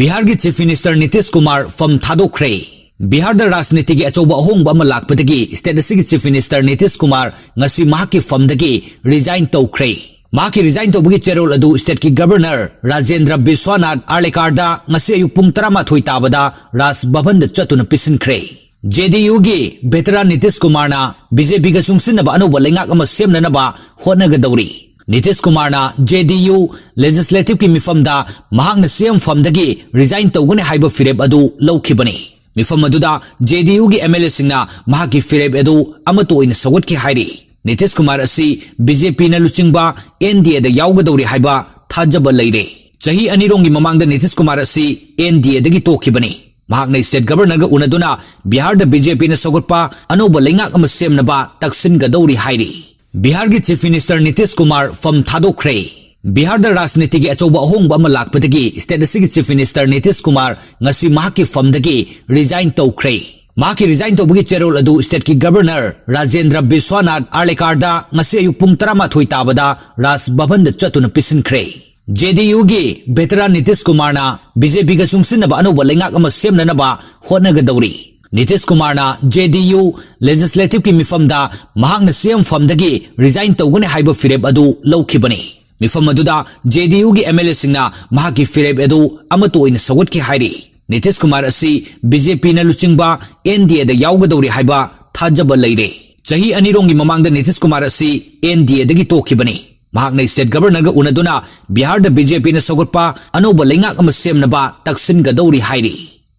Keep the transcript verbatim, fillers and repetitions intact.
ꯕꯤꯍꯥꯔꯒꯤ Chief Minister Nitish Kumar ꯐꯝ ꯊꯥꯗꯣꯛꯈ꯭ꯔꯦ꯫ ꯕꯤꯍꯥꯔꯗ ꯔꯥꯖꯅꯤꯇꯤꯒꯤ ꯑꯆꯧꯕ ꯑꯍꯣꯡꯕ ꯑꯃ ꯂꯥꯛꯄꯗꯒꯤ state ꯑꯁꯤꯒꯤ Chief Minister ꯅꯤꯇꯤꯁ ꯀꯨꯃꯥꯔ ꯉꯁꯤ ꯃꯍꯥꯛꯀꯤ ꯐꯝꯗꯒꯤ resign ꯇꯧꯈ꯭ꯔꯦ꯫ ꯃꯍꯥꯛꯀꯤ resign ꯇꯧꯕꯒꯤ ꯆꯦꯔꯣꯜ ꯑꯗꯨ stateꯀꯤ Governor ꯔꯥꯖꯦꯟꯗ꯭ꯔ ꯕꯤꯁ꯭ꯋꯥꯅꯥꯊ ꯑꯥꯔꯂꯦꯀꯥꯔꯗ ꯉꯁꯤ ꯑꯌꯨꯛ ꯄꯨꯡ ꯇꯔꯥꯃꯥꯊꯣꯏ ꯇꯥꯕꯗ ꯔꯥꯖ ꯚꯕꯟꯗ ꯆꯠꯇꯨꯅ ꯄꯤꯁꯤꯟꯈ꯭ꯔꯦ꯫ ꯖꯦꯗꯤꯌꯨꯒꯤ veteran ꯅꯤꯇꯤꯁ ꯀꯨꯃꯥꯔꯅ ꯕꯤꯖꯦꯄꯤꯒ ꯆꯨꯡꯁꯤꯟꯅꯕ ꯑꯅꯧꯕ ꯂꯩꯉꯥꯛ ꯑꯃ ꯁꯦꯝꯅꯅꯕ ꯍꯣꯠꯅꯒꯗꯧꯔꯤ꯫ ꯅꯤꯇꯤꯁ ꯀꯨꯃꯥꯔꯅ ꯖꯦꯗꯤꯌꯨ legislativeꯀꯤ ꯃꯤꯐꯝꯗ ꯃꯍꯥꯛꯅ ꯁꯤꯑꯦꯝ ꯐꯝꯗꯒꯤ resign ꯇꯧꯒꯅꯤ ꯍꯥꯏꯕ ꯐꯤꯔꯦꯞ ꯑꯗꯨ ꯂꯧꯈꯤꯕꯅꯤ꯫ ꯃꯤꯐꯝ ꯑꯗꯨꯗ ꯖꯦꯗꯤꯌꯨꯒꯤ ꯑꯦꯝ ꯑꯦꯜ ꯑꯦꯁꯤꯡꯅ ꯃꯍꯥꯛꯀꯤ ꯐꯤꯔꯦꯞ ꯑꯗꯨ ꯑꯃꯠꯇ ꯑꯣꯏꯅ ꯁꯧꯒꯠꯈꯤ ꯍꯥꯏꯔꯤ꯫ ꯅꯤꯇꯤꯁ ꯀꯨꯃꯥꯔ ꯑꯁꯤ ꯕꯤꯖꯦꯄꯤꯅ ꯂꯨꯆꯤꯡꯕ ꯑꯦꯟ ꯗꯤ ꯑꯦꯗ ꯌꯥꯎꯒꯗꯧꯔꯤ ꯍꯥꯏꯕ ꯊꯥꯖꯕ ꯂꯩꯔꯦ꯫ ꯆꯍꯤ ꯑꯅꯤꯔꯣꯝꯒꯤ ꯃꯃꯥꯡꯗ ꯅꯤꯇꯤꯁ ꯀꯨꯃꯥꯔ ꯑꯁꯤ ꯑꯦꯟ ꯗꯤ ꯑꯦꯗꯒꯤ ꯇꯣꯛꯈꯤꯕꯅꯤ꯫ ꯃꯍꯥꯛꯅ state governorꯒ ꯎꯅꯗꯨꯅ ꯕꯤꯍꯥꯔꯗ ꯕꯤꯖꯦꯄꯤꯅ ꯁꯧꯒꯠꯄ ꯑꯅꯧꯕ ꯂꯩꯉꯥꯛ ꯑꯃ ꯁꯦꯝꯅꯕ ꯇꯛꯁꯤꯟꯒꯗꯧꯔꯤ ꯍꯥꯏꯔꯤ꯫ ꯕꯤꯍꯥꯔꯒꯤ Chief Minister ꯅꯤꯇꯤꯁ ꯀꯨꯃꯥꯔ ꯐꯝ ꯊꯥꯗꯣꯛꯈ꯭ꯔꯦ꯫ ꯕꯤꯍꯥꯔꯗ ꯔꯥꯖꯅꯤꯇꯤꯒꯤ ꯑꯆꯧꯕ ꯑꯍꯣꯡꯕ ꯑꯃ ꯂꯥꯛꯄꯗꯒꯤ state ꯑꯁꯤꯒꯤ Chief Minister ꯅꯤꯇꯤꯁ ꯀꯨꯃꯥꯔ ꯉꯁꯤ ꯃꯍꯥꯛꯀꯤ ꯐꯝꯗꯒꯤ resign ꯇꯧꯈ꯭ꯔꯦ꯫ ꯃꯍꯥꯛꯀꯤ resign ꯇꯧꯕꯒꯤ ꯆꯦꯔꯣꯜ ꯑꯗꯨ stateꯀꯤ Governor ꯔꯥꯖꯦꯟꯗ꯭ꯔ ꯕꯤꯁ꯭ꯋꯥꯅꯥꯊ ꯑꯥꯔꯂꯦꯀꯥꯔꯗ ꯉꯁꯤ ꯑꯌꯨꯛ ꯄꯨꯡ ꯇꯔꯥꯃꯥꯊꯣꯏ ꯇꯥꯕꯗ ꯔꯥꯖ ꯚꯕꯟꯗ ꯆꯠꯇꯨꯅ ꯄꯤꯁꯤꯟꯈ꯭ꯔꯦ꯫ ꯖꯦꯗꯤꯌꯨꯒꯤ veteran ꯅꯤꯇꯤꯁ ꯀꯨꯃꯥꯔꯅ ꯕꯤꯖꯦꯄꯤꯒ ꯆꯨꯡꯁꯤꯟꯅꯕ ꯑꯅꯧꯕ ꯂꯩꯉꯥꯛ ꯑꯃ ꯁꯦꯝꯅꯅꯕ ꯍꯣꯠꯅꯒꯗꯧꯔꯤ꯫ ꯅꯤꯇꯤꯁ ꯀꯨꯃꯥꯔꯅ ꯖꯦꯗꯤꯌꯨ legislativeꯀꯤ ꯃꯤꯐꯝꯗ ꯃꯍꯥꯛꯅ ꯁꯤꯑꯦꯝ ꯐꯝꯗꯒꯤ resign ꯇꯧꯒꯅꯤ ꯍꯥꯏꯕ ꯐꯤꯔꯦꯞ ꯑꯗꯨ ꯂꯧꯈꯤꯕꯅꯤ꯫ ꯃꯤꯐꯝ ꯑꯗꯨꯗ ꯖꯦꯗꯤꯌꯨꯒꯤ ꯑꯦꯝ ꯑꯦꯜ ꯑꯦꯁꯤꯡꯅ ꯃꯍꯥꯛꯀꯤ ꯐꯤꯔꯦꯞ ꯑꯗꯨ ꯑꯃꯠꯇ ꯑꯣꯏꯅ ꯁꯧꯒꯠꯈꯤ ꯍꯥꯏꯔꯤ꯫ ꯅꯤꯇꯤꯁ ꯀꯨꯃꯥꯔ ꯑꯁꯤ ꯕꯤꯖꯦꯄꯤꯅ ꯂꯨꯆꯤꯡꯕ ꯑꯦꯟ ꯗꯤ ꯑꯦꯗ ꯌꯥꯎꯒꯗꯧꯔꯤ ꯍꯥꯏꯕ ꯊꯥꯖꯕ ꯂꯩꯔꯦ꯫ ꯆꯍꯤ ꯑꯅꯤꯔꯣꯝꯒꯤ ꯃꯃꯥꯡꯗ ꯅꯤꯇꯤꯁ ꯀꯨꯃꯥꯔ ꯑꯁꯤ ꯑꯦꯟ ꯗꯤ ꯑꯦꯗꯒꯤ ꯇꯣꯛꯈꯤꯕꯅꯤ꯫ ꯃꯍꯥꯛꯅ state governorꯒ ꯎꯅꯗꯨꯅ ꯕꯤꯍꯥꯔꯗ ꯕꯤꯖꯦꯄꯤꯅ ꯁꯧꯒꯠꯄ ꯑꯅꯧꯕ ꯂꯩꯉꯥꯛ ꯑꯃ ꯁꯦꯝꯅꯕ ꯇꯛꯁꯤꯟꯒꯗꯧꯔꯤ ꯍꯥꯏꯔꯤ꯫